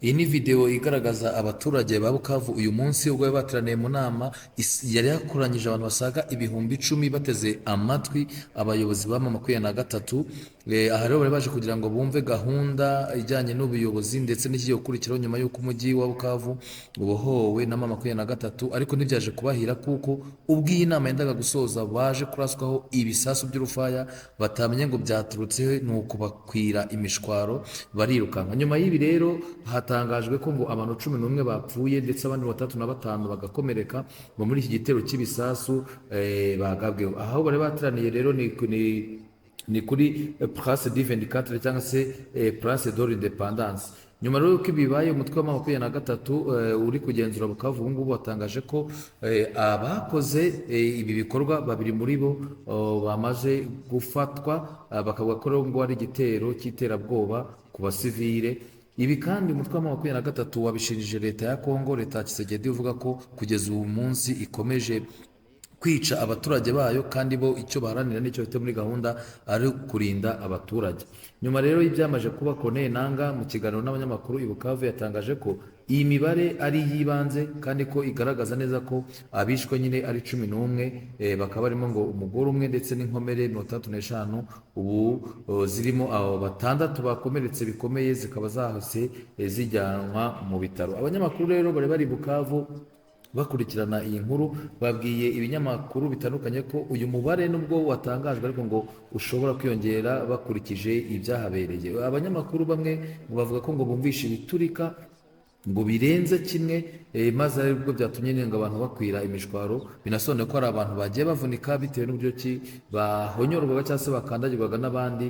Iyi ni video igaragaza abaturage ba Bukavu uyu munsi ubwo bari bateraniye mu nama yari yakoranyije abantu basaga 10,000 bateze amatwi abayobozi ba M23. Aha rero bari baje kugira ngo bumve gahunda ijyanye n'ubuyobozi ndetse n'ikigiye gukurikiraho nyuma y'uko umujyi wa Bukavu ubohowe na M23, ariko ntibyaje kubahira kuko ubwo iyi nama yendaga gusoza baje kuraswaho ibisasu by'urufaya batamenye ngo byaturutse he, nuko bakwira imishwaro barirukanka. Nyuma y'ibi rero hatangajwe ko ngo abantu 11 bapfuye ndetse abandi 65 bagakomereka ngo muri iki gitero cy'ibisasu bagabweho. Aho bari bateraniye rero ni kuri Place du 24 cyangwa se Place de l'Indépendance. Nyuma rero y'uko ibi bibaye, umutwe wa 23 uri kugenzura Bukavu ubu ngubu watangaje ko abakoze ibi bikorwa babiri muri bo bamaze gufatwa, bakavuga ko rero ngo ari igitero cy'iterabwoba ku basivile. Ibi kandi umutwe wa 23 wabishinjije leta ya Kongo, leta ya Tshisekedi, uvuga ko kugeza ubu munsi ikomeje kwica abaturage bayo, kandi bo icyo baharanira n'icyo bafite muri gahunda ari kurinda abaturage. Nyuma rero y'ibyamaze kuba, Corneille Nangaa mu kiganiro n'abanyamakuru i Bukavu yatangaje ko iyi mibare ari iy'ibanze kandi ko igaragaza neza ko abishwe nyine ari 11, bakaba barimo ngo umugore umwe ndetse n'inkomere 65 ubu zirimo abo batandatu bakomeretse bikomeye, zikaba zahise zijyanwa mu bitaro. Abanyamakuru rero bari bari i Bukavu bakurikirana iyi nkuru babwiye ibinyamakuru bitandukanye ko uyu mubare nubwo watangajwe ariko ngo ushobora kwiyongera bakurikije ibyahabereye. Abanyamakuru bamwe ngo bavuga ko ngo bumvishe ibiturika ngo birenze kimwe, maze aribwo byatumye ngo abantu bakwira imishwaro. Binasobanuye ko hari abantu bagiye bavunika bitewe n'uburyo ki bahonyorwaga cyangwa se bakandagirwaga n'abandi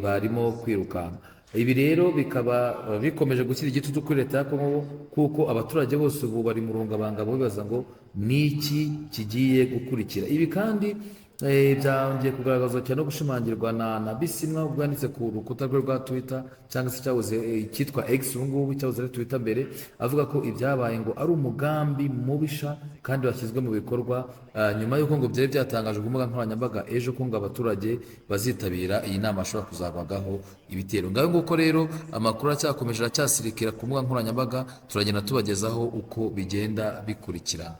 barimo kwirukanka. Ibi rero bikaba bikomeje gushyira igitutu kuri leta ya Kongo, kuko abaturage bose ubu bari mu rungabangabo bibaza ngo ni iki kigiye gukurikira. Ibi kandi byongeye kugaragazwa cyane no gushimangirwa na Bisimwa ubwo yanditse ku rukuta rwe rwa Twitter cyangwa se cyahoze cyitwa X ubu ngubu, cyahoze ari Twitter mbere, avuga ko ibyabaye ngo ari umugambi mubisha kandi washyizwe mu bikorwa, nyuma y'uko ngo byari byatangajwe ku mbuga nkoranyambaga ejo ko ngo abaturage bazitabira iyi nama ashobora kuzabagaho ibitero. Ngaho nguko rero amakuru aracyakomeje, aracyasirikira ku mbuga nkoranyambaga, turagenda tubagezaho uko bigenda bikurikirana.